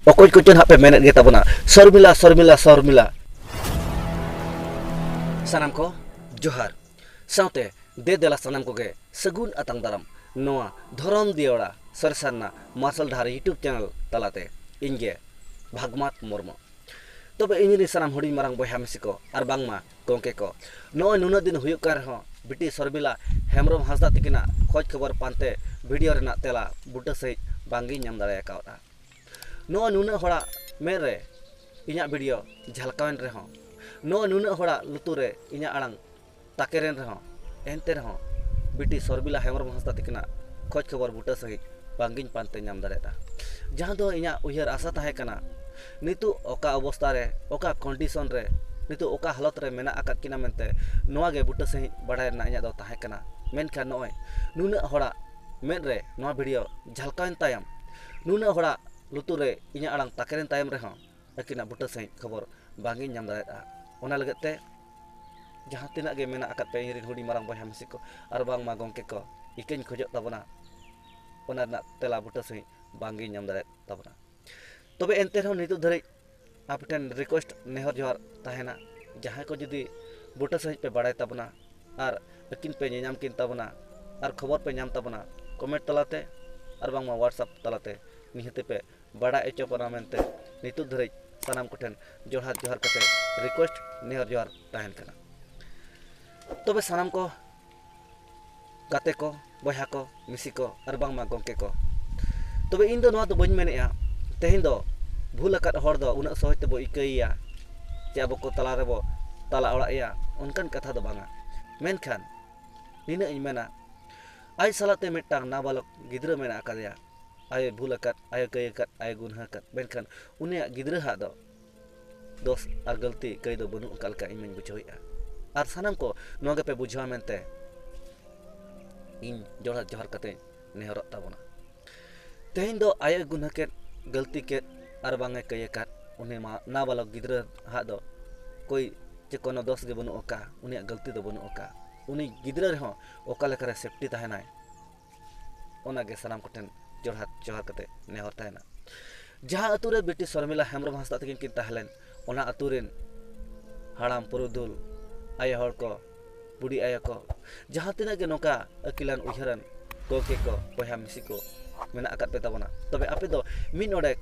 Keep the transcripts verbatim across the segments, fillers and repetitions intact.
ᱚᱠᱚᱭ ᱠᱚᱪᱚ ᱱᱟᱦᱟᱜ ᱯᱮ ᱢᱮᱱᱮᱫ ᱜᱮ ᱛᱟᱵᱚᱱᱟ, "ᱥᱚᱨᱢᱤᱞᱟ, ᱥᱚᱨᱢᱤᱞᱟ, ᱥᱚᱨᱢᱤᱞᱟ!" ᱥᱟᱱᱟᱢ ᱠᱚ ᱡᱚᱦᱟᱨ, ᱥᱟᱶᱛᱮ ᱫᱮ ᱫᱮᱞᱟ ᱥᱟᱱᱟᱢ ᱠᱚᱜᱮ ᱥᱟᱹᱜᱩᱱ ᱟᱛᱟᱝ ᱫᱟᱨᱟᱢ ᱱᱚᱣᱟ ᱫᱷᱚᱨᱚᱢ ᱫᱤᱭᱟᱹᱲᱟ ᱥᱚᱨᱮᱥᱟᱱᱟ ᱢᱟᱨᱥᱟᱞ ᱰᱟᱦᱟᱨ YouTube ᱪᱮᱱᱮᱞ ᱛᱟᱞᱟᱛᱮ᱾ ᱤᱧ ᱜᱮ ᱵᱷᱟᱜᱽᱢᱟᱛ ᱢᱩᱨᱢᱩ᱾ ᱛᱚᱵᱮ ᱤᱧ ᱨᱮᱱ ᱥᱟᱱᱟᱢ ᱦᱩᱰᱤᱧ ᱢᱟᱨᱟᱝ ᱵᱚᱭᱦᱟ ᱢᱤᱥᱤ ᱠᱚ ᱟᱨ ᱵᱟᱝᱢᱟ ᱜᱚᱢᱠᱮ ᱠᱚ, ᱱᱚᱜᱼᱚᱭ ᱱᱩᱱᱟᱹᱜ ᱫᱤᱱ ᱦᱩᱭᱩᱜ ᱠᱟᱱ ᱨᱮᱦᱚᱸ ᱵᱤᱴᱤ ᱥᱚᱨᱢᱤᱞᱟ ᱦᱮᱢᱵᱨᱚᱢ ᱦᱟᱸᱥᱫᱟ ᱛᱤᱠᱤᱱᱟᱜ ᱠᱷᱚᱡᱽ ᱠᱷᱚᱵᱚᱨ ᱯᱟᱱᱛᱮ ᱵᱷᱤᱰᱤᱭᱳ ᱨᱮᱱᱟᱜ ᱛᱮᱞᱟ ᱵᱩᱴᱟᱹ ᱥᱟᱺᱦᱤᱡ ᱵᱟᱝᱜᱤᱧ ᱧᱟᱢ ᱫᱟᱲᱮ ᱟᱠᱟᱣᱫᱟ᱾ ᱱᱚᱜᱼᱚᱭ ᱱᱩᱱᱟᱹᱜ ᱦᱚᱲᱟᱜ ᱢᱮᱫ ᱨᱮ ᱤᱧᱟᱹᱜ ᱵᱷᱤᱰᱤᱭᱳ ᱡᱷᱟᱞᱠᱟᱣᱮᱱ ᱨᱮᱦᱚᱸ, ᱱᱚᱜᱼᱚᱭ ᱱᱩᱱᱟᱹᱜ ᱦᱚᱲᱟᱜ ᱞᱩᱛᱩᱨ ᱨᱮ ᱤᱧᱟᱹᱜ ᱟᱲᱟᱝ ᱛᱟᱠᱮᱨᱮᱱ ᱨᱮᱦᱚᱸ, ᱮᱱᱛᱮ ᱨᱮᱦᱚᱸ ᱵᱤᱴᱤ ᱥᱚᱨᱢᱤᱞᱟ ᱦᱮᱢᱵᱨᱚᱢ ᱦᱟᱸᱥᱫᱟ ᱛᱤᱠᱤᱱᱟᱜ ᱠᱷᱚᱡᱽ ᱠᱷᱚᱵᱚᱨ ᱵᱩᱴᱟᱹ ᱥᱟᱺᱦᱤᱡ ᱵᱟᱝᱜᱤᱧ ᱯᱟᱱᱛᱮ ᱧᱟᱢ ᱫᱟᱲᱮᱭᱟᱫᱟ᱾ ᱡᱟᱦᱟᱸ ᱫᱚ ᱤᱧᱟᱹᱜ ᱩᱭᱦᱟᱹᱨ ᱟᱥᱟ ᱛᱟᱦᱮᱸ ᱠᱟᱱᱟ, ᱱᱤᱛᱚᱜ ᱚᱠᱟ ᱚᱵᱚᱥᱛᱟ ᱨᱮ, ᱚᱠᱟ ᱠᱚᱱᱰᱤᱥᱚᱱ ᱨᱮ, ᱱᱤᱛᱚᱜ ᱚᱠᱟ ᱦᱟᱞᱚᱛ ᱨᱮ ᱢᱮᱱᱟᱜ ᱟᱠᱟᱫ ᱠᱤᱱᱟ ᱢᱮᱱᱛᱮ, ᱱᱚᱣᱟ ᱜᱮ ᱵᱩᱴᱟᱹ ᱥᱟᱺᱦᱤᱡ ᱵᱟᱲᱟᱭ ᱨᱮᱱᱟᱜ ᱤᱧᱟᱹᱜ ᱫᱚ ᱛᱟᱦᱮᱸ ᱠᱟᱱᱟ᱾ ᱢᱮᱱᱠᱷᱟᱱ ᱱᱚᱜᱼᱚᱭ ᱱᱩᱱᱟᱹᱜ ᱦᱚᱲᱟᱜ ᱢᱮᱫ ᱨᱮ ᱱᱚᱣᱟ ᱵᱷᱤᱰᱤᱭᱳ ᱡᱷᱟᱞᱠᱟᱣᱮᱱ ᱛᱟᱭᱚᱢ, ᱱᱩᱱᱟᱹᱜ ᱦᱚᱲᱟᱜ ᱞᱩᱛᱩᱨ ᱨᱮ ᱤᱧᱟᱹᱜ ᱟᱲᱟᱝ ᱛᱟᱠᱮᱨᱮᱱ ᱛᱟᱭᱚᱢ ᱨᱮᱦᱚᱸ, ᱟᱹᱠᱤᱱᱟᱜ ᱵᱩᱴᱟᱹ ᱥᱟᱺᱦᱤᱡ ᱠᱷᱚᱵᱚᱨ ᱵᱟᱝᱤᱧ ᱧᱟᱢ ᱫᱟᱲᱮᱭᱟᱜᱼᱟ᱾ ᱚᱱᱟ ᱞᱟᱹᱜᱤᱫ ᱛᱮ ᱡᱟᱦᱟᱸ ᱛᱤᱱᱟᱹᱜ ᱜᱮ ᱢᱮᱱᱟᱜ ᱟᱠᱟᱫ ᱯᱮ ᱤᱧ ᱨᱮᱱ ᱦᱩᱰᱤᱧ ᱢᱟᱨᱟᱝ ᱵᱚᱭᱦᱟ ᱢᱤᱥᱤ ᱠᱚ ᱟᱨ ᱵᱟᱝᱢᱟ ᱜᱚᱢᱠᱮ ᱠᱚ, ᱤᱠᱟᱹᱧ ᱠᱷᱚᱡᱚᱜ ᱛᱟᱵᱚᱱᱟ, ᱚᱱᱟ ᱨᱮᱱᱟᱜ ᱛᱮᱞᱟ ᱵᱩᱴᱟᱹ ᱥᱟᱺᱦᱤᱡ ᱵᱟᱝᱜᱤᱧ ᱧᱟᱢ ᱫᱟᱲᱮᱭᱟᱜ ᱛᱟᱵᱚᱱᱟ᱾ ᱛᱚᱵᱮ ᱮᱱᱛᱮ ᱨᱮᱦᱚᱸ ᱱᱤᱛᱚᱜ ᱫᱷᱟᱹᱨᱤᱡ ᱟᱯᱮ ᱴᱷᱮᱱ ᱨᱤᱠᱩᱭᱮᱥᱴ, ᱱᱮᱦᱚᱨ ᱡᱚᱦᱟᱨ ᱛᱟᱦᱮᱱᱟ, ᱡᱟᱦᱟᱸᱭ ᱠᱚ ᱡᱩᱫᱤ ᱵᱩᱴᱟᱹ ᱥᱟᱺᱦᱤᱡ ᱯᱮ ᱵᱟᱲᱟᱭ ᱛᱟᱵᱚᱱᱟ ᱟᱨ ᱟᱹᱠᱤᱱ ᱯᱮ ᱧᱮᱧᱟᱢ ᱠᱤᱱ ᱛᱟᱵᱚᱱᱟ ᱟᱨ ᱠᱷᱚᱵᱚᱨ ᱯᱮ ᱧᱟᱢ ᱛᱟᱵᱚᱱᱟ, ᱠᱚᱢᱮᱱᱴ ᱛᱟᱞᱟᱛᱮ ᱟᱨ ᱵᱟᱝᱢᱟ ᱣᱟᱴᱥᱮᱯ ᱛᱟᱞᱟᱛᱮ ᱱᱤᱦᱟᱹᱛ ᱯᱮ ᱵᱟᱲᱟᱭ ᱦᱚᱪᱚ ᱵᱚᱱᱟ ᱢᱮᱱᱛᱮ ᱱᱤᱛᱚᱜ ᱫᱷᱟᱹᱨᱤᱡ ᱥᱟᱱᱟᱢ ᱠᱚᱴᱷᱮᱱ ᱡᱚᱲᱦᱟᱛ ᱡᱚᱦᱟᱨ ᱠᱟᱛᱮ ᱨᱤᱠᱩᱭᱮᱥᱴ, ᱱᱮᱦᱚᱨ ᱡᱚᱦᱟᱨ ᱛᱟᱦᱮᱱ ᱠᱟᱱᱟ᱾ ᱛᱚᱵᱮ ᱥᱟᱱᱟᱢ ᱠᱚ ᱜᱟᱛᱮ ᱠᱚ, ᱵᱚᱭᱦᱟ ᱠᱚ, ᱢᱤᱥᱤ ᱠᱚ ᱟᱨ ᱵᱟᱝᱢᱟ ᱜᱚᱢᱠᱮ ᱠᱚ, ᱛᱚᱵᱮ ᱤᱧ ᱫᱚ ᱱᱚᱣᱟ ᱫᱚ ᱵᱟᱹᱧ ᱢᱮᱱᱮᱫᱼᱟ ᱛᱮᱦᱮᱧ ᱫᱚ ᱵᱷᱩᱞ ᱟᱠᱟᱫ ᱦᱚᱲ ᱫᱚ ᱩᱱᱟᱹᱜ ᱥᱚᱦᱚᱡᱽ ᱛᱮᱵᱚ ᱤᱠᱟᱹᱭᱮᱭᱟ ᱪᱮ ᱟᱵᱚ ᱠᱚ ᱛᱟᱞᱟ ᱨᱮᱵᱚ ᱛᱟᱞᱟ ᱚᱲᱟᱜ ᱮᱭᱟ, ᱚᱱᱠᱟᱱ ᱠᱟᱛᱷᱟ ᱫᱚ ᱵᱟᱝᱟ᱾ ᱢᱮᱱᱠᱷᱟᱱ ᱱᱤᱱᱟᱹᱜ ᱤᱧ ᱢᱮᱱᱟ, ᱟᱡ ᱥᱟᱞᱟᱜ ᱛᱮ ᱢᱤᱫᱴᱟᱝ ᱱᱟᱵᱟᱞᱚᱠ ᱜᱤᱫᱽᱨᱟᱹ ᱢᱮᱱᱟᱜ ᱟᱠᱟᱫᱮᱭᱟ, ᱟᱭᱳᱭ ᱵᱷᱩᱞ ᱟᱠᱟᱫ, ᱟᱭᱳᱭ ᱠᱟᱹᱭ ᱟᱠᱟᱫ, ᱟᱭᱳᱭ ᱜᱩᱱᱦᱟᱹ ᱟᱠᱟᱫ, ᱢᱮᱱᱠᱷᱟᱱ ᱩᱱᱤᱭᱟᱜ ᱜᱤᱫᱽᱨᱟᱹ ᱦᱟᱜ ᱫᱚ ᱫᱳᱥ ᱟᱨ ᱜᱟᱹᱞᱛᱤ ᱠᱟᱹᱭ ᱫᱚ ᱵᱟᱹᱱᱩᱜ ᱟᱠᱟᱫ ᱞᱮᱠᱟ ᱤᱧ ᱢᱟᱧ ᱵᱩᱡᱷᱟᱹᱣᱮᱫᱼᱟ᱾ ᱟᱨ ᱥᱟᱱᱟᱢ ᱠᱚ ᱱᱚᱣᱟ ᱜᱮᱯᱮ ᱵᱩᱡᱷᱟᱹᱣᱟ ᱢᱮᱱᱛᱮ ᱤᱧ ᱡᱚᱲᱦᱟᱛ ᱡᱚᱦᱟᱨ ᱠᱟᱛᱮᱧ ᱱᱮᱦᱚᱨᱚᱜ ᱛᱟᱵᱚᱱᱟ᱾ ᱛᱮᱦᱮᱧ ᱫᱚ ᱟᱭᱳᱭ ᱜᱩᱱᱦᱟᱹ ᱠᱮᱫ, ᱜᱟᱹᱞᱛᱤ ᱠᱮᱫ ᱟᱨ ᱵᱟᱝ ᱮ ᱠᱟᱹᱭ ᱟᱠᱟᱫ, ᱩᱱᱤ ᱢᱟ ᱱᱟᱵᱟᱞᱚᱠ ᱜᱤᱫᱽᱨᱟᱹ ᱦᱟᱜ ᱫᱚ ᱠᱳᱭ ᱪᱮ ᱠᱳᱱᱳ ᱫᱳᱥ ᱜᱮ ᱵᱟᱹᱱᱩᱜ ᱟᱠᱟᱫᱼᱟ, ᱩᱱᱤᱭᱟᱜ ᱜᱟᱹᱞᱛᱤ ᱫᱚ ᱵᱟᱹᱱᱩᱜ ᱟᱠᱟᱫᱼᱟ᱾ ᱩᱱᱤ ᱜᱤᱫᱽᱨᱟᱹ ᱨᱮᱦᱚᱸ ᱚᱠᱟ ᱞᱮᱠᱟᱨᱮ ᱥᱮᱯᱴᱤ ᱛᱟᱦᱮᱱᱟᱭ, ᱚᱱᱟᱜᱮ ᱥᱟᱱᱟᱢ ᱠᱚᱴᱷᱮᱱ ᱡᱚᱲᱦᱟᱛ ᱡᱚᱦᱟᱨ ᱠᱟᱛᱮ ᱱᱮᱦᱚᱨ ᱛᱟᱦᱮᱱᱟ᱾ ᱡᱟᱦᱟᱸ ᱟᱹᱛᱩ ᱨᱮ ᱵᱤᱴᱤ ᱥᱚᱨᱢᱤᱞᱟ ᱦᱮᱢᱵᱨᱚᱢ ᱦᱟᱸᱥᱫᱟ ᱛᱟᱹᱠᱤᱱ ᱠᱤᱱ ᱛᱟᱦᱮᱸ ᱞᱮᱱ, ᱚᱱᱟ ᱟᱹᱛᱩ ᱨᱮᱱ ᱦᱟᱲᱟᱢ ᱯᱩᱨᱩᱫᱷᱩᱞ, ᱟᱭᱳ ᱦᱚᱲ ᱠᱚ, ᱵᱩᱰᱷᱤ ᱟᱭᱳ ᱠᱚ, ᱡᱟᱦᱟᱸ ᱛᱤᱱᱟᱹᱜ ᱜᱮ ᱱᱚᱝᱠᱟ ᱟᱹᱠᱤᱞᱟᱱ ᱩᱭᱦᱟᱹᱨᱟᱱ ᱜᱚᱢᱠᱮ ᱠᱚ, ᱵᱚᱭᱦᱟ ᱢᱤᱥᱤ ᱠᱚ ᱢᱮᱱᱟᱜ ᱟᱠᱟᱫ ᱯᱮ ᱛᱟᱵᱚᱱᱟ, ᱛᱚᱵᱮ ᱟᱯᱮ ᱫᱚ ᱢᱤᱫ ᱱᱚᱰᱮ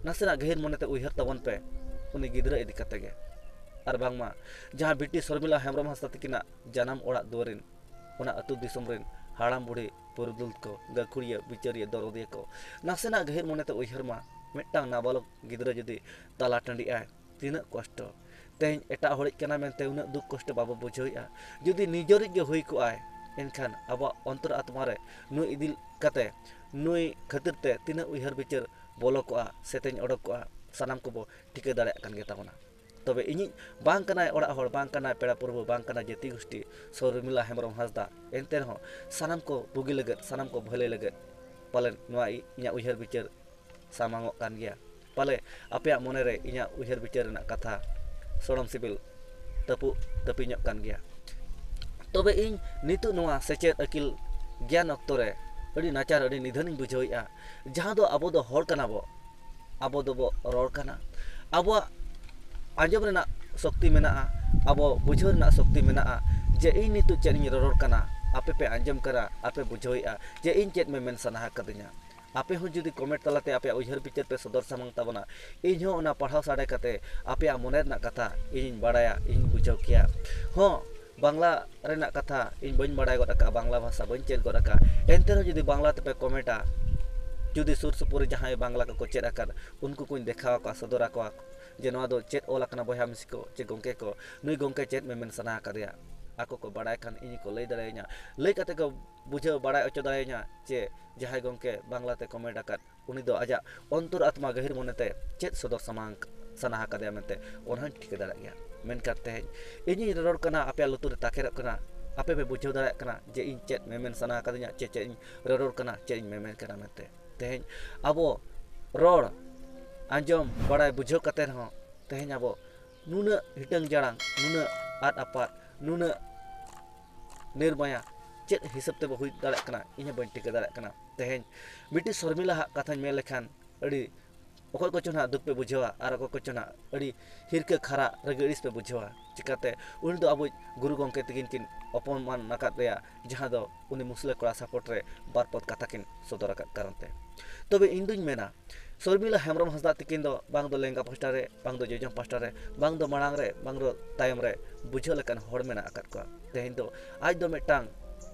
ᱱᱟᱥᱮᱱᱟᱜ ᱜᱟᱹᱦᱤᱨ ᱢᱚᱱᱮᱛᱮ ᱩᱭᱦᱟᱹᱨ ᱛᱟᱵᱚᱱ ᱯᱮ ᱩᱱᱤ ᱜᱤᱫᱽᱨᱟᱹ ᱤᱫᱤ ᱠᱟᱛᱮ ᱜᱮ᱾ ᱟᱨ ᱵᱟᱝᱢᱟ ᱡᱟᱦᱟᱸ ᱵᱤᱴᱤ ᱥᱚᱨᱢᱤᱞᱟ ᱦᱮᱢᱵᱨᱚᱢ ᱦᱟᱸᱥᱫᱟ ᱛᱟᱹᱠᱤᱱᱟᱜ ᱡᱟᱱᱟᱢ ᱚᱲᱟᱜ ᱫᱩᱣᱟᱹᱨ ᱨᱮᱱ, ᱚᱱᱟ ᱟᱹᱛᱩ ᱫᱤᱥᱚᱢ ᱨᱮᱱ ᱦᱟᱲᱟᱢ ᱵᱩᱲᱦᱤ, ᱯᱩᱨᱩᱫᱷᱩᱞ ᱠᱚ, ᱜᱟᱹᱠᱷᱩᱲᱤᱭᱟᱹ, ᱵᱤᱪᱟᱹᱨᱤᱭᱟᱹ, ᱫᱚᱨᱚᱫᱤᱭᱟᱹ ᱠᱚ, ᱱᱟᱥᱮᱱᱟᱜ ᱜᱟᱹᱦᱤᱨ ᱢᱚᱱᱮᱛᱮ ᱩᱭᱦᱟᱹᱨ ᱢᱟ, ᱢᱤᱫᱴᱟᱝ ᱱᱟᱵᱟᱞᱚᱠ ᱜᱤᱫᱽᱨᱟᱹ ᱡᱩᱫᱤ ᱛᱟᱞᱟ ᱴᱟᱺᱰᱤᱜ ᱟᱭ, ᱛᱤᱱᱟᱹᱜ ᱠᱚᱥᱴᱚ᱾ ᱛᱮᱦᱮᱧ ᱮᱴᱟᱜ ᱦᱚᱲᱤᱡ ᱠᱟᱱᱟ ᱢᱮᱱᱛᱮ ᱩᱱᱟᱹᱜ ᱫᱩᱠ ᱠᱚᱥᱴᱚ ᱵᱟᱵᱚ ᱵᱩᱡᱷᱟᱹᱣᱮᱫᱼᱟ᱾ ᱡᱩᱫᱤ ᱱᱤᱡᱮᱨᱤᱡ ᱜᱮ ᱦᱩᱭ ᱠᱚᱜᱼᱟᱭ, ᱮᱱᱠᱷᱟᱱ ᱟᱵᱚᱣᱟᱜ ᱚᱱᱛᱚᱨ ᱟᱛᱢᱟ ᱨᱮ ᱱᱩᱭ ᱤᱫᱤ ᱠᱟᱛᱮ, ᱱᱩᱭ ᱠᱷᱟᱹᱛᱤᱨ ᱛᱮ ᱛᱤᱱᱟᱹᱜ ᱩᱭᱦᱟᱹᱨ ᱵᱤᱪᱟᱹᱨ ᱵᱚᱞᱚ ᱠᱚᱜᱼᱟ, ᱥᱮ ᱛᱮᱧ ᱚᱰᱚᱠ ᱠᱚᱜᱼᱟ, ᱥᱟᱱᱟᱢ ᱠᱚᱵᱚ ᱴᱷᱤᱠᱟᱹ ᱫᱟᱲᱮᱭᱟᱜ ᱠᱟᱱ ᱜᱮ ᱛᱟᱵᱚᱱᱟ᱾ ᱛᱚᱵᱮ ᱤᱧᱤᱡ ᱵᱟᱝ ᱠᱟᱱᱟᱭ ᱚᱲᱟᱜ ᱦᱚᱲ, ᱵᱟᱝ ᱠᱟᱱᱟᱭ ᱯᱮᱲᱟ ᱯᱨᱚᱵᱷᱩ, ᱵᱟᱝ ᱠᱟᱱᱟᱭ ᱡᱟᱹᱛᱤ ᱜᱩᱥᱴᱤ ᱥᱚᱨᱢᱤᱞᱟ ᱦᱮᱢᱵᱨᱚᱢ ᱦᱟᱸᱥᱫᱟ, ᱮᱱᱛᱮ ᱨᱮᱦᱚᱸ ᱥᱟᱱᱟᱢ ᱠᱚ ᱵᱩᱜᱤ ᱞᱟᱹᱜᱤᱫ, ᱥᱟᱱᱟᱢ ᱠᱚ ᱵᱷᱟᱹᱞᱟᱹᱭ ᱞᱟᱹᱜᱤᱫ ᱯᱟᱞᱮᱱ ᱱᱚᱣᱟ ᱤ-, ᱤᱧᱟᱹᱜ ᱩᱭᱦᱟᱹᱨ ᱵᱤᱪᱟᱹᱨ ᱥᱟᱢᱟᱝᱚᱜ ᱠᱟᱱ ᱜᱮᱭᱟ᱾ ᱯᱟᱞᱮ ᱟᱯᱮᱭᱟᱜ ᱢᱚᱱᱮᱨᱮ ᱤᱧᱟᱹᱜ ᱩᱭᱦᱟᱹᱨ ᱵᱤᱪᱟᱹᱨ ᱨᱮᱱᱟᱜ ᱠᱟᱛᱷᱟ ᱥᱚᱲᱚᱢ ᱥᱤᱵᱤᱞ ᱛᱟᱹᱯᱩᱜ ᱛᱟᱹᱯᱤᱧᱚᱜ ᱠᱟᱱ ᱜᱮᱭᱟ᱾ ᱛᱚᱵᱮ ᱤᱧ ᱱᱤᱛᱚᱜ ᱱᱚᱣᱟ ᱥᱮᱪᱮᱫ ᱟᱹᱠᱤᱞ ᱜᱮᱭᱟᱱ ᱚᱠᱛᱚ ᱨᱮ ᱟᱹᱰᱤ ᱱᱟᱪᱟᱨ, ᱟᱹᱰᱤ ᱱᱤᱫᱷᱟᱹᱱᱤᱧ ᱵᱩᱡᱷᱟᱹᱣᱮᱫᱼᱟ᱾ ᱡᱟᱦᱟᱸ ᱫᱚ ᱟᱵᱚ ᱫᱚ ᱦᱚᱲ ᱠᱟᱱᱟ ᱵᱚ, ᱟᱵᱚ ᱫᱚᱵᱚ ᱨᱚᱲ ᱠᱟᱱᱟ, ᱟᱵᱚᱣᱟᱜ ᱟᱸᱡᱚᱢ ᱨᱮᱱᱟᱜ ᱥᱚᱠᱛᱤ ᱢᱮᱱᱟᱜᱼᱟ, ᱟᱵᱚ ᱵᱩᱡᱷᱟᱹᱣ ᱨᱮᱱᱟᱜ ᱥᱚᱠᱛᱤ ᱢᱮᱱᱟᱜᱼᱟ, ᱡᱮ ᱤᱧ ᱱᱤᱛᱚᱜ ᱪᱮᱫ ᱤᱧ ᱨᱚᱨᱚᱲ ᱠᱟᱱᱟ, ᱟᱯᱮ ᱯᱮ ᱟᱸᱡᱚᱢ ᱠᱟᱱᱟ, ᱟᱯᱮ ᱵᱩᱡᱷᱟᱹᱣᱮᱫᱼᱟ ᱡᱮ ᱤᱧ ᱪᱮᱫ ᱢᱮᱢᱮᱱ ᱥᱟᱱᱟ ᱟᱠᱟᱫᱤᱧᱟ᱾ ᱟᱯᱮ ᱦᱚᱸ ᱡᱩᱫᱤ comment ᱛᱟᱞᱟᱛᱮ ᱟᱯᱮᱭᱟᱜ ᱩᱭᱦᱟᱹᱨ ᱵᱤᱪᱟᱹᱨ ᱯᱮ ᱥᱚᱫᱚᱨ ᱥᱟᱢᱟᱝ ᱛᱟᱵᱚᱱᱟ, ᱤᱧ ᱦᱚᱸ ᱚᱱᱟ ᱯᱟᱲᱦᱟᱣ ᱥᱟᱰᱮ ᱠᱟᱛᱮ ᱟᱯᱮᱭᱟᱜ ᱢᱚᱱᱮ ᱨᱮᱱᱟᱜ ᱠᱟᱛᱷᱟ ᱤᱧᱤᱧ ᱵᱟᱲᱟᱭᱟ, ᱤᱧᱤᱧ ᱵᱩᱡᱷᱟᱹᱣ ᱠᱮᱭᱟ᱾ ᱦᱚᱸ, ᱵᱟᱝᱞᱟ ᱨᱮᱱᱟᱜ ᱠᱟᱛᱷᱟ ᱤᱧ ᱵᱟᱹᱧ ᱵᱟᱲᱟᱭ ᱜᱚᱫ ᱟᱠᱟᱫᱼᱟ, ᱵᱟᱝᱞᱟ ᱵᱷᱟᱥᱟ ᱵᱟᱹᱧ ᱪᱮᱫ ᱜᱚᱫ ᱟᱠᱟᱫᱼᱟ, ᱮᱱᱛᱮ ᱨᱮᱦᱚᱸ ᱡᱩᱫᱤ ᱵᱟᱝᱞᱟ ᱛᱮᱯᱮ commentᱟ, ᱡᱩᱫᱤ ᱥᱩᱨ ᱥᱩᱯᱩᱨ ᱨᱮ ᱡᱟᱦᱟᱸᱭ ᱵᱟᱝᱞᱟ ᱠᱚᱠᱚ ᱪᱮᱫ ᱟᱠᱟᱫ, ᱩᱱᱠᱩ ᱠᱚᱧ ᱫᱮᱠᱷᱟᱣ ᱟᱠᱚᱣᱟ, ᱥᱚᱫᱚᱨ ᱟᱠᱚᱣᱟ ᱡᱮ ᱱᱚᱣᱟ ᱫᱚ ᱪᱮᱫ ᱚᱞ ᱟᱠᱟᱱᱟ ᱵᱚᱭᱦᱟ ᱢᱤᱥᱤ ᱠᱚ, ᱪᱮ ᱜᱚᱢᱠᱮ ᱠᱚ, ᱱᱩᱭ ᱜᱚᱢᱠᱮ ᱪᱮᱫ ᱢᱮᱢᱮᱱ ᱥᱟᱱᱟ ᱟᱠᱟᱫᱮᱭᱟ᱾ ᱟᱠᱚ ᱠᱚ ᱵᱟᱲᱟᱭ ᱠᱷᱟᱱ ᱤᱧ ᱠᱚ ᱞᱟᱹᱭ ᱫᱟᱲᱮᱭᱟᱹᱧᱟ, ᱞᱟᱹᱭ ᱠᱟᱛᱮ ᱠᱚ ᱵᱩᱡᱷᱟᱹᱣ ᱵᱟᱲᱟᱭ ᱦᱚᱪᱚ ᱫᱟᱲᱮᱭᱟᱹᱧᱟ ᱡᱮ ᱡᱟᱦᱟᱸᱭ ᱜᱚᱢᱠᱮ ᱵᱟᱝᱞᱟᱛᱮ comment ᱟᱠᱟᱫ, ᱩᱱᱤ ᱫᱚ ᱟᱡᱟᱜ ᱚᱱᱛᱚᱨ ᱟᱛᱢᱟ ᱜᱟᱹᱦᱤᱨ ᱢᱚᱱᱮᱛᱮ ᱪᱮᱫ ᱥᱚᱫᱚᱨ ᱥᱟᱢᱟᱝ ᱥᱟᱱᱟ ᱟᱠᱟᱫᱮᱭᱟ ᱢᱮᱱᱛᱮ, ᱚᱱᱟ ᱦᱚᱸᱧ ᱴᱷᱤᱠᱟᱹ ᱫᱟᱲᱮᱭᱟᱜ ᱜᱮᱭᱟ᱾ ᱢᱮᱱᱠᱷᱟᱱ ᱛᱮᱦᱮᱧ ᱤᱧᱤᱧ ᱨᱚᱲ ᱠᱟᱱᱟ, ᱟᱯᱮᱭᱟᱜ ᱞᱩᱛᱩᱨ ᱨᱮ ᱛᱟᱠᱮᱨᱚᱜ ᱠᱟᱱᱟ, ᱟᱯᱮ ᱯᱮ ᱵᱩᱡᱷᱟᱹᱣ ᱫᱟᱲᱮᱭᱟᱜ ᱠᱟᱱᱟ ᱡᱮ ᱤᱧ ᱪᱮᱫ ᱢᱮᱢᱮᱱ ᱥᱟᱱᱟ ᱟᱠᱟᱫᱤᱧᱟ, ᱪᱮ ᱪᱮᱫ ᱤᱧ ᱨᱚᱨᱚᱲ ᱠᱟᱱᱟ, ᱪᱮᱫ ᱤᱧ ᱢᱮᱢᱮᱱ ᱠᱟᱱᱟ ᱢᱮᱱᱛᱮ᱾ ᱛᱮᱦᱮᱧ ᱟᱵᱚ ᱨᱚᱲ, ᱟᱸᱡᱚᱢ, ᱵᱟᱲᱟᱭ, ᱵᱩᱡᱷᱟᱹᱣ ᱠᱟᱛᱮ ᱨᱮᱦᱚᱸ ᱛᱮᱦᱮᱧ ᱟᱵᱚ ᱱᱩᱱᱟᱹᱜ ᱦᱤᱴᱟᱹᱝ ᱡᱟᱲᱟᱝ, ᱱᱩᱱᱟᱹᱜ ᱟᱫ ᱟᱯᱟᱫ, ᱱᱩᱱᱟᱹᱜ ᱱᱤᱨᱢᱟᱭᱟ ᱪᱮᱫ ᱦᱤᱥᱟᱹᱵ ᱛᱮᱵᱚ ᱦᱩᱭ ᱫᱟᱲᱮᱭᱟᱜ ᱠᱟᱱᱟ, ᱤᱧ ᱦᱚᱸ ᱵᱟᱹᱧ ᱴᱷᱤᱠᱟᱹ ᱫᱟᱲᱮᱭᱟᱜ ᱠᱟᱱᱟ᱾ ᱛᱮᱦᱮᱧ ᱵᱤᱴᱤ ᱥᱚᱨᱢᱤᱞᱟ ᱦᱟᱜ ᱠᱟᱛᱷᱟᱧ ᱢᱮᱱ ᱞᱮᱠᱷᱟᱱ, ᱟᱹᱰᱤ ᱚᱠᱚᱭ ᱠᱚᱪᱚ ᱱᱟᱦᱟᱜ ᱫᱩᱠ ᱯᱮ ᱵᱩᱡᱷᱟᱹᱣᱟ ᱟᱨ ᱚᱠᱚᱭ ᱠᱚᱪᱚ ᱱᱟᱦᱟᱜ ᱟᱹᱰᱤ ᱦᱤᱨᱠᱟᱹ ᱠᱷᱟᱨᱟᱜ ᱨᱟᱹᱜᱤ ᱟᱹᱲᱤᱥ ᱯᱮ ᱵᱩᱡᱷᱟᱹᱣᱟ᱾ ᱪᱤᱠᱟᱹᱛᱮ ᱩᱱᱤ ᱫᱚ ᱟᱵᱚᱭᱤᱡ ᱜᱩᱨᱩ ᱜᱚᱢᱠᱮ ᱛᱟᱹᱠᱤᱱ ᱠᱤᱱ ᱚᱯᱚᱢᱟᱱ ᱟᱠᱟᱫᱮᱭᱟ, ᱡᱟᱦᱟᱸ ᱫᱚ ᱩᱱᱤ ᱢᱩᱥᱞᱟᱹ ᱠᱚᱲᱟ ᱥᱟᱯᱳᱨᱴ ᱨᱮ ᱵᱟᱨ ᱯᱚᱫ ᱠᱟᱛᱷᱟ ᱠᱤᱱ ᱥᱚᱫᱚᱨ ᱟᱠᱟᱫ ᱠᱟᱨᱚᱱ ᱛᱮ᱾ ᱛᱚᱵᱮ ᱤᱧ ᱫᱩᱧ ᱢᱮᱱᱟ, ᱥᱚᱨᱢᱤᱞᱟ ᱦᱮᱢᱵᱨᱚᱢ ᱦᱟᱸᱥᱫᱟ ᱛᱟᱹᱠᱤᱱ ᱫᱚ ᱵᱟᱝ ᱫᱚ ᱞᱮᱸᱜᱟ ᱯᱟᱦᱴᱟ ᱨᱮ, ᱵᱟᱝ ᱫᱚ ᱡᱚᱡᱚᱢ ᱯᱟᱦᱴᱟ ᱨᱮ, ᱵᱟᱝ ᱫᱚ ᱢᱟᱲᱟᱝ ᱨᱮ, ᱵᱟᱝ ᱫᱚ ᱛᱟᱭᱚᱢ ᱨᱮ ᱵᱩᱡᱷᱟᱹᱣ ᱞᱮᱠᱟᱱ ᱦᱚᱲ ᱢᱮᱱᱟᱜ ᱟᱠᱟᱫ ᱠᱚᱣᱟ᱾ ᱛᱮᱦᱮᱧ ᱫᱚ ᱟᱡ ᱫᱚ ᱢᱤᱫᱴᱟᱝ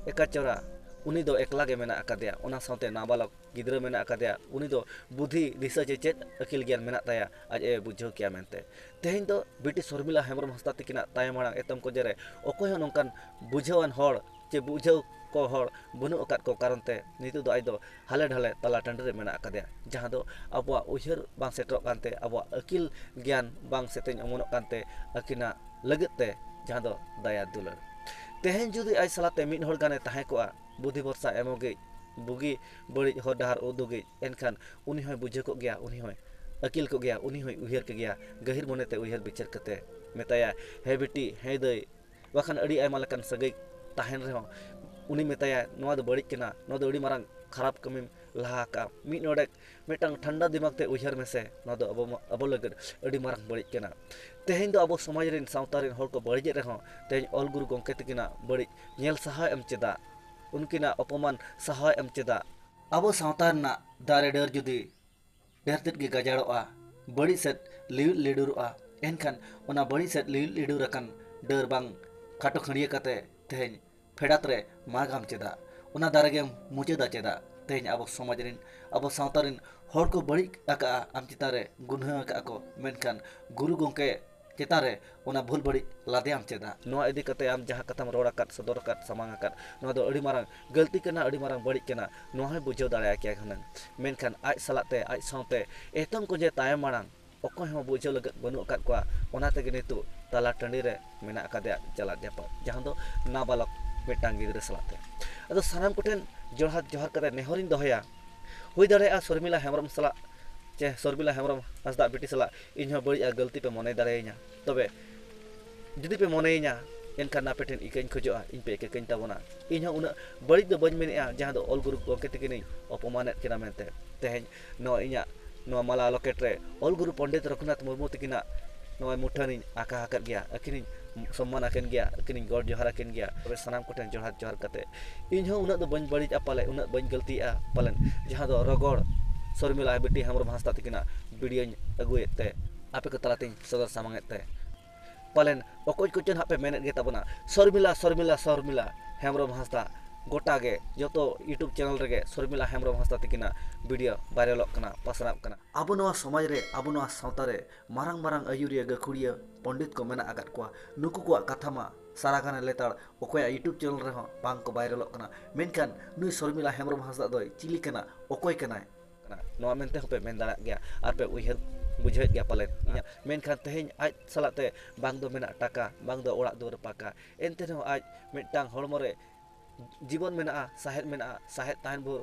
ᱮᱠᱟᱪᱚᱨᱟ, ᱩᱱᱤ ᱫᱚ ᱮᱠᱞᱟ ᱜᱮ ᱢᱮᱱᱟᱜ ᱟᱠᱟᱫᱮᱭᱟ᱾ ᱚᱱᱟ ᱥᱟᱶᱛᱮ ᱱᱟᱵᱟᱞᱚᱠ ᱜᱤᱫᱽᱨᱟᱹ ᱢᱮᱱᱟᱜ ᱟᱠᱟᱫᱮᱭᱟ, ᱩᱱᱤ ᱫᱚ ᱵᱩᱫᱷᱤ ᱫᱤᱥᱟᱹ ᱪᱮ ᱪᱮᱫ ᱟᱹᱠᱤᱞ ᱜᱮᱭᱟᱱ ᱢᱮᱱᱟᱜ ᱛᱟᱭᱟ, ᱟᱡ ᱮ ᱵᱩᱡᱷᱟᱹᱣ ᱠᱮᱭᱟ ᱢᱮᱱᱛᱮ᱾ ᱛᱮᱦᱮᱧ ᱫᱚ ᱵᱤᱴᱤ ᱥᱚᱨᱢᱤᱞᱟ ᱦᱮᱢᱵᱨᱚᱢ ᱦᱟᱸᱥᱫᱟ ᱛᱟᱹᱠᱤᱱᱟᱜ ᱛᱟᱭᱚᱢ ᱢᱟᱲᱟᱝ ᱮᱛᱚᱢ ᱠᱚᱸᱡᱮ ᱨᱮ ᱚᱠᱚᱭ ᱦᱚᱸ ᱱᱚᱝᱠᱟᱱ ᱵᱩᱡᱷᱟᱹᱣᱟᱱ ᱦᱚᱲ ᱪᱮ ᱵᱩᱡᱷᱟᱹᱣ ᱠᱚ ᱦᱚᱲ ᱵᱟᱹᱱᱩᱜ ᱟᱠᱟᱫ ᱠᱚ ᱠᱟᱨᱚᱱ ᱛᱮ ᱱᱤᱛᱚᱜ ᱫᱚ ᱟᱡ ᱫᱚ ᱦᱟᱞᱮ ᱰᱷᱟᱞᱮ ᱛᱟᱞᱟ ᱴᱟᱺᱰᱤ ᱨᱮ ᱢᱮᱱᱟᱜ ᱟᱠᱟᱫᱮᱭᱟ, ᱡᱟᱦᱟᱸ ᱫᱚ ᱟᱵᱚᱣᱟᱜ ᱩᱭᱦᱟᱹᱨ ᱵᱟᱝ ᱥᱮᱴᱮᱨᱚᱜ ᱠᱟᱱᱛᱮ, ᱟᱵᱚᱣᱟᱜ ᱟᱹᱠᱤᱞ ᱜᱮᱭᱟᱱ ᱵᱟᱝ ᱥᱮᱛᱮᱧ ᱚᱢᱚᱱᱚᱜ ᱠᱟᱱᱛᱮ ᱟᱹᱠᱤᱱᱟᱜ ᱞᱟᱹᱜᱤᱫ ᱛᱮ, ᱡᱟᱦᱟᱸ ᱫᱚ ᱫᱟᱭᱟ ᱫᱩᱞᱟᱹᱲ᱾ ᱛᱮᱦᱮᱧ ᱡᱩᱫᱤ ᱟᱡ ᱥᱟᱞᱟᱜ ᱛᱮ ᱢᱤᱫ ᱦᱚᱲ ᱜᱟᱱᱮ ᱛᱟᱦᱮᱸ ᱠᱚᱜᱼᱟ, ᱵᱩᱫᱷᱤ ᱵᱷᱚᱨᱥᱟ ᱮᱢᱚᱜᱤᱡ, ᱵᱩᱜᱤ ᱵᱟᱹᱲᱤᱡ ᱦᱚᱨ ᱰᱟᱦᱟᱨ ᱩᱫᱩᱜᱤᱡ, ᱮᱱᱠᱷᱟᱱ ᱩᱱᱤ ᱦᱚᱸᱭ ᱵᱩᱡᱷᱟᱹᱣ ᱠᱚᱜ ᱜᱮᱭᱟ, ᱩᱱᱤ ᱦᱚᱸᱭ ᱟᱹᱠᱤᱞ ᱠᱚᱜ ᱜᱮᱭᱟ, ᱩᱱᱤ ᱦᱚᱸᱭ ᱩᱭᱦᱟᱹᱨ ᱠᱮᱜᱮᱭᱟ, ᱜᱟᱹᱦᱤᱨ ᱢᱚᱱᱮᱛᱮ ᱩᱭᱦᱟᱹᱨ ᱵᱤᱪᱟᱹᱨ ᱠᱟᱛᱮ ᱢᱮᱛᱟᱭᱟ, "ᱦᱮ ᱵᱤᱴᱤ, ᱦᱮ ᱫᱟᱹᱭ", ᱵᱟᱠᱷᱟᱱ ᱟᱹᱰᱤ ᱟᱭᱢᱟ ᱞᱮᱠᱟᱱ ᱥᱟᱹᱜᱟᱹᱭ ᱛᱟᱦᱮᱱ ᱨᱮᱦᱚᱸ ᱩᱱᱤ ᱢᱮᱛᱟᱭᱟ, "ᱱᱚᱣᱟ ᱫᱚ ᱵᱟᱹᱲᱤᱡ ᱠᱟᱱᱟ, ᱱᱚᱣᱟ ᱫᱚ ᱟᱹᱰᱤ ᱢᱟᱨᱟᱝ ᱠᱷᱟᱨᱟᱯ ᱠᱟᱹᱢᱤᱢ ᱞᱟᱦᱟ ᱟᱠᱟᱫᱼᱟ, ᱢᱤᱫ ᱱᱚᱰᱮ ᱢᱤᱫᱴᱟᱝ ᱴᱷᱟᱱᱰᱟ ᱫᱤᱢᱟᱜᱽ ᱛᱮ ᱩᱭᱦᱟᱹᱨ ᱢᱮᱥᱮ, ᱱᱚᱣᱟ ᱫᱚ ᱟᱵᱚ ᱢᱟ-, ᱟᱵᱚ ᱞᱟᱹᱜᱤᱫ ᱟᱹᱰᱤ ᱢᱟᱨᱟᱝ ᱵᱟᱹᱲᱤᱡ ᱠᱟᱱᱟ᱾" ᱛᱮᱦᱮᱧ ᱫᱚ ᱟᱵᱚ ᱥᱚᱢᱟᱡᱽ ᱨᱮᱱ, ᱥᱟᱶᱛᱟ ᱨᱮᱱ ᱦᱚᱲ ᱠᱚ ᱵᱟᱹᱲᱤᱡᱮᱫ ᱨᱮᱦᱚᱸ, ᱛᱮᱦᱮᱧ ᱚᱞ ᱜᱩᱨᱩ ᱜᱚᱢᱠᱮ ᱛᱟᱹᱠᱤᱱᱟᱜ ᱵᱟᱹᱲᱤᱡ ᱧᱮᱞ ᱥᱟᱦᱟᱣ ᱮᱢ ᱪᱮᱫᱟᱜ? ᱩᱱᱠᱤᱱᱟᱜ ᱚᱯᱚᱢᱟᱱ ᱥᱟᱦᱟᱣ ᱮᱢ ᱪᱮᱫᱟᱜ? ᱟᱵᱚ ᱥᱟᱶᱛᱟ ᱨᱮᱱᱟᱜ ᱫᱟᱨᱮ ᱰᱟᱹᱨ ᱡᱩᱫᱤ ᱰᱷᱮᱨ ᱛᱮᱫ ᱜᱮ ᱜᱟᱡᱟᱲᱚᱜᱼᱟ, ᱵᱟᱹᱲᱤᱡ ᱥᱮᱫ ᱞᱤᱣᱤᱫ ᱞᱤᱰᱩᱨᱚᱜᱼᱟ, ᱮᱱᱠᱷᱟᱱ ᱚᱱᱟ ᱵᱟᱹᱲᱤᱡ ᱥᱮᱫ ᱞᱤᱣᱤᱫ ᱞᱤᱰᱩᱨ ᱟᱠᱟᱱ ᱰᱟᱹᱨ ᱵᱟᱝ ᱠᱷᱟᱴᱚ ᱠᱷᱟᱹᱲᱭᱟᱹ ᱠᱟᱛᱮ ᱛᱮᱦᱮᱧ ᱯᱷᱮᱰᱟᱛ ᱨᱮ ᱢᱟᱜᱟᱢ ᱪᱮᱫᱟᱜ? ᱚᱱᱟ ᱫᱟᱨᱮ ᱜᱮᱢ ᱢᱩᱪᱟᱹᱫᱟ ᱪᱮᱫᱟᱜ? ᱛᱮᱦᱮᱧ ᱟᱵᱚ ᱥᱚᱢᱟᱡᱽ ᱨᱮᱱ, ᱟᱵᱚ ᱥᱟᱶᱛᱟ ᱨᱮᱱ ᱦᱚᱲ ᱠᱚ ᱵᱟᱹᱲᱤᱡ ᱟᱠᱟᱜᱼᱟ, ᱟᱢ ᱪᱮᱛᱟᱱ ᱨᱮ ᱜᱩᱱᱦᱟᱹ ᱟᱠᱟᱜᱼᱟ ᱠᱚ, ᱢᱮᱱᱠᱷᱟᱱ ᱜᱩᱨᱩ ᱜᱚᱢᱠᱮ ᱪᱮᱛᱟᱱ ᱨᱮ ᱚᱱᱟ ᱵᱷᱩᱞ ᱵᱟᱹᱲᱤᱡ ᱞᱟᱫᱮᱭᱟᱢ ᱪᱮᱫᱟᱜ? ᱱᱚᱣᱟ ᱤᱫᱤ ᱠᱟᱛᱮ ᱟᱢ ᱡᱟᱦᱟᱸ ᱠᱟᱛᱷᱟᱢ ᱨᱚᱲ ᱟᱠᱟᱫ, ᱥᱚᱫᱚᱨ ᱟᱠᱟᱫ, ᱥᱟᱢᱟᱝ ᱟᱠᱟᱫ, ᱱᱚᱣᱟ ᱫᱚ ᱟᱹᱰᱤ ᱢᱟᱨᱟᱝ ᱜᱟᱹᱞᱛᱤ ᱠᱟᱱᱟ, ᱟᱹᱰᱤ ᱢᱟᱨᱟᱝ ᱵᱟᱹᱲᱤᱡ ᱠᱟᱱᱟ, ᱱᱚᱣᱟ ᱦᱚᱸᱭ ᱵᱩᱡᱷᱟᱹᱣ ᱫᱟᱲᱮᱭᱟᱜ ᱠᱮᱭᱟ ᱦᱩᱱᱟᱹᱝ᱾ ᱢᱮᱱᱠᱷᱟᱱ ᱟᱡ ᱥᱟᱞᱟᱜ ᱛᱮ, ᱟᱡ ᱥᱟᱶᱛᱮ ᱮᱛᱚᱢ ᱠᱚ ᱡᱮ ᱛᱟᱭᱚᱢ ᱢᱟᱲᱟᱝ ᱚᱠᱚᱭ ᱦᱚᱸ ᱵᱩᱡᱷᱟᱹᱣ ᱞᱟᱹᱜᱤᱫ ᱵᱟᱹᱱᱩᱜ ᱟᱠᱟᱫ ᱠᱚᱣᱟ, ᱚᱱᱟ ᱛᱮᱜᱮ ᱱᱤᱛᱚᱜ ᱛᱟᱞᱟ ᱴᱟᱺᱰᱤ ᱨᱮ ᱢᱮᱱᱟᱜ ᱟᱠᱟᱫᱮᱭᱟ ᱪᱟᱞᱟᱜ ᱡᱟᱯᱟᱜ, ᱡᱟᱦᱟᱸ ᱫᱚ ᱱᱟᱵᱟᱞᱚᱠ ᱢᱤᱫᱴᱟᱝ ᱜᱤᱫᱽᱨᱟᱹ ᱥᱟᱞᱟᱜ ᱛᱮ᱾ ᱟᱫᱚ ᱥᱟᱱᱟᱢ ᱠᱚᱴᱷᱮᱱ ᱡᱚᱦᱟᱨ, ᱡᱚᱦᱟᱨ ᱠᱟᱛᱮ ᱱᱮᱦᱚᱨᱤᱧ ᱫᱚᱦᱚᱭᱟ, ᱦᱩᱭ ᱫᱟᱲᱮᱭᱟᱜᱼᱟ ᱥᱚᱨᱢᱤᱞᱟ ᱦᱮᱢᱵᱨᱚᱢ ᱥᱟᱞᱟᱜ ᱪᱮ ᱥᱚᱨᱢᱤᱞᱟ ᱦᱮᱢᱵᱨᱚᱢ ᱦᱟᱸᱥᱫᱟ ᱵᱤᱴᱤ ᱥᱟᱞᱟᱜ ᱤᱧ ᱦᱚᱸ ᱵᱟᱹᱲᱤᱡ ᱟᱨ ᱜᱟᱹᱞᱛᱤ ᱯᱮ ᱢᱚᱱᱮ ᱫᱟᱲᱮᱭᱟᱹᱧᱟ, ᱛᱚᱵᱮ ᱡᱩᱫᱤ ᱯᱮ ᱢᱚᱱᱮᱭᱤᱧᱟ, ᱮᱱᱠᱷᱟᱱ ᱟᱯᱮ ᱴᱷᱮᱱ ᱤᱠᱟᱹᱧ ᱠᱷᱚᱡᱚᱜᱼᱟ, ᱤᱧ ᱯᱮ ᱤᱠᱟᱹ ᱠᱟᱹᱧ ᱛᱟᱵᱚᱱᱟ᱾ ᱤᱧ ᱦᱚᱸ ᱩᱱᱟᱹᱜ ᱵᱟᱹᱲᱤᱡ ᱫᱚ ᱵᱟᱹᱧ ᱢᱮᱱᱮᱜᱼᱟ, ᱡᱟᱦᱟᱸ ᱫᱚ ᱚᱞ ᱜᱩᱨᱩ ᱜᱚᱢᱠᱮ ᱛᱟᱹᱠᱤᱱᱤᱧ ᱚᱯᱚᱢᱟᱱᱮᱫ ᱠᱤᱱᱟ ᱢᱮᱱᱛᱮ᱾ ᱛᱮᱦᱮᱧ ᱱᱚᱣᱟ ᱤᱧᱟᱹᱜ ᱱᱚᱣᱟ ᱢᱟᱞᱟ ᱞᱚᱠᱮᱴ ᱨᱮ ᱚᱞ ᱜᱩᱨᱩ ᱯᱚᱱᱰᱤᱛ ᱨᱚᱜᱷᱩᱱᱟᱛᱷ ᱢᱩᱨᱢᱩ ᱛᱤᱠᱤᱱᱟᱜ ᱱᱚᱣᱟ ᱢᱩᱴᱷᱟᱹᱱᱤᱧ ᱟᱸᱠᱟ ᱟᱠᱟᱫ ᱜᱮᱭᱟ᱾ ᱟᱹᱠᱤᱱᱤᱧ ᱥᱚᱢᱢᱟᱱ ᱟᱹᱠᱤᱱ ᱜᱮᱭᱟ, ᱟᱹᱠᱤᱱᱤᱧ ᱜᱚᱰ ᱡᱚᱦᱟᱨ ᱟᱹᱠᱤᱱ ᱜᱮᱭᱟ᱾ ᱛᱚᱵᱮ ᱥᱟᱱᱟᱢ ᱠᱚᱴᱷᱮᱱ ᱡᱚᱦᱟᱨ, ᱡᱚᱦᱟᱨ ᱠᱟᱛᱮ ᱤᱧ ᱦᱚᱸ ᱩᱱᱟᱹᱜ ᱫᱚ ᱵᱟᱹᱧ ᱵᱟᱹᱲᱤᱡᱼᱟ ᱯᱟᱞᱮ, ᱩᱱᱟᱹᱜ ᱵᱟᱹᱧ ᱜᱟᱹᱞᱛᱤᱭᱮᱜᱼᱟ ᱯᱟᱞᱮᱱ, ᱡᱟᱦᱟᱸ ᱫᱚ ᱨᱚᱜᱚᱲ ᱥᱚᱨᱢᱤᱞᱟ ᱵᱤᱴᱤ ᱦᱮᱢᱵᱨᱚᱢ ᱦᱟᱸᱥᱫᱟ ᱛᱤᱠᱤᱱᱟᱜ ᱵᱷᱤᱰᱤᱭᱳᱧ ᱟᱹᱜᱩᱭᱮᱫ ᱛᱮ ᱟᱯᱮ ᱠᱚ ᱛᱟᱞᱟᱛᱮᱧ ᱥᱚᱫᱚᱨ ᱥᱟᱢᱟᱝᱮᱫ ᱛᱮ᱾ ᱯᱟᱞᱮᱱ ᱚᱠᱚᱭ ᱠᱚᱪᱚ ᱱᱟᱦᱟᱜ ᱯᱮ ᱢᱮᱱᱮᱫ ᱜᱮ ᱛᱟᱵᱚᱱᱟ, "ᱥᱚᱨᱢᱤᱞᱟ, ᱥᱚᱨᱢᱤᱞᱟ, ᱥᱚᱨᱢᱤᱞᱟ ᱦᱮᱢᱵᱨᱚᱢ ᱦᱟᱸᱥᱫᱟ", ᱜᱚᱴᱟ ᱜᱮ ᱡᱚᱛᱚ YouTube ᱪᱮᱱᱮᱞ ᱨᱮᱜᱮ ᱥᱚᱨᱢᱤᱞᱟ ᱦᱮᱢᱵᱨᱚᱢ ᱦᱟᱸᱥᱫᱟ ᱛᱤᱠᱤᱱᱟᱜ ᱵᱷᱤᱰᱤᱭᱳ ᱵᱷᱟᱭᱨᱟᱞᱚᱜ ᱠᱟᱱᱟ, ᱯᱟᱥᱱᱟᱜ ᱠᱟᱱᱟ᱾ ᱟᱵᱚ ᱱᱚᱣᱟ ᱥᱚᱢᱟᱡᱽ ᱨᱮ, ᱟᱵᱚ ᱱᱚᱣᱟ ᱥᱟᱶᱛᱟ ᱨᱮ ᱢᱟᱨᱟᱝ ᱢᱟᱨᱟᱝ ᱟᱹᱭᱩᱨᱤᱭᱟᱹ, ᱜᱟᱹᱠᱷᱩᱲᱤᱭᱟᱹ, ᱯᱚᱱᱰᱤᱛ ᱠᱚ ᱢᱮᱱᱟᱜ ᱟᱠᱟᱫ ᱠᱚᱣᱟ᱾ ᱱᱩᱠᱩ ᱠᱚᱣᱟᱜ ᱠᱟᱛᱷᱟ ᱢᱟ ᱥᱟᱨᱟ ᱜᱷᱟᱱᱮ ᱞᱮᱛᱟᱲ ᱚᱠᱚᱭᱟᱜ YouTube ᱪᱮᱱᱮᱞ ᱨᱮᱦᱚᱸ ᱵᱟᱝ ᱠᱚ ᱵᱷᱟᱭᱨᱟᱞᱚᱜ ᱠᱟᱱᱟ᱾ ᱢᱮᱱᱠᱷᱟᱱ ᱱᱩᱭ ᱥᱚᱨᱢᱤᱞᱟ ᱦᱮᱢᱵᱨᱚᱢ ᱦᱟᱸᱥᱫᱟ ᱫᱚᱭ ᱪᱤᱞᱤ ᱠᱟᱱᱟ, ᱚᱠᱚᱭ ᱠᱟᱱᱟᱭ? ᱠᱟᱱᱟ᱾ ᱱᱚᱣᱟ ᱢᱮᱱᱛᱮ ᱦᱚᱸᱯᱮ ᱢᱮᱱ ᱫᱟᱲᱮᱭᱟᱜ ᱜᱮᱭᱟ ᱟᱨ ᱯᱮ ᱩᱭᱦᱟᱹᱨ ᱵᱩᱡᱷᱟᱹᱣᱮᱫ ᱜᱮᱭᱟ ᱯᱟᱞᱮᱱ ᱤᱧᱟᱹᱜ᱾ ᱢᱮᱱᱠᱷᱟᱱ ᱛᱮᱦᱮᱧ ᱟᱡ ᱥᱟᱞᱟᱜ ᱛᱮ ᱵᱟᱝ ᱫᱚ ᱢᱮᱱᱟᱜ ᱴᱟᱠᱟ, ᱵᱟᱝ ᱫᱚ ᱚᱲᱟᱜ ᱫᱩᱣᱟᱹᱨ ᱯᱟᱠᱟ, ᱮᱱᱛᱮ ᱨᱮᱦᱚᱸ ᱟᱡ ᱢᱤᱫᱴᱟᱝ ᱦᱚᱲᱢᱚ ᱨᱮ ᱡᱤᱵᱚᱱ ᱢᱮᱱᱟᱜᱼᱟ, ᱥᱟᱦᱮᱫ ᱢᱮᱱᱟᱜᱼᱟ, ᱥᱟᱦᱮᱫ ᱛᱟᱦᱮᱱ ᱵᱷᱳᱨ,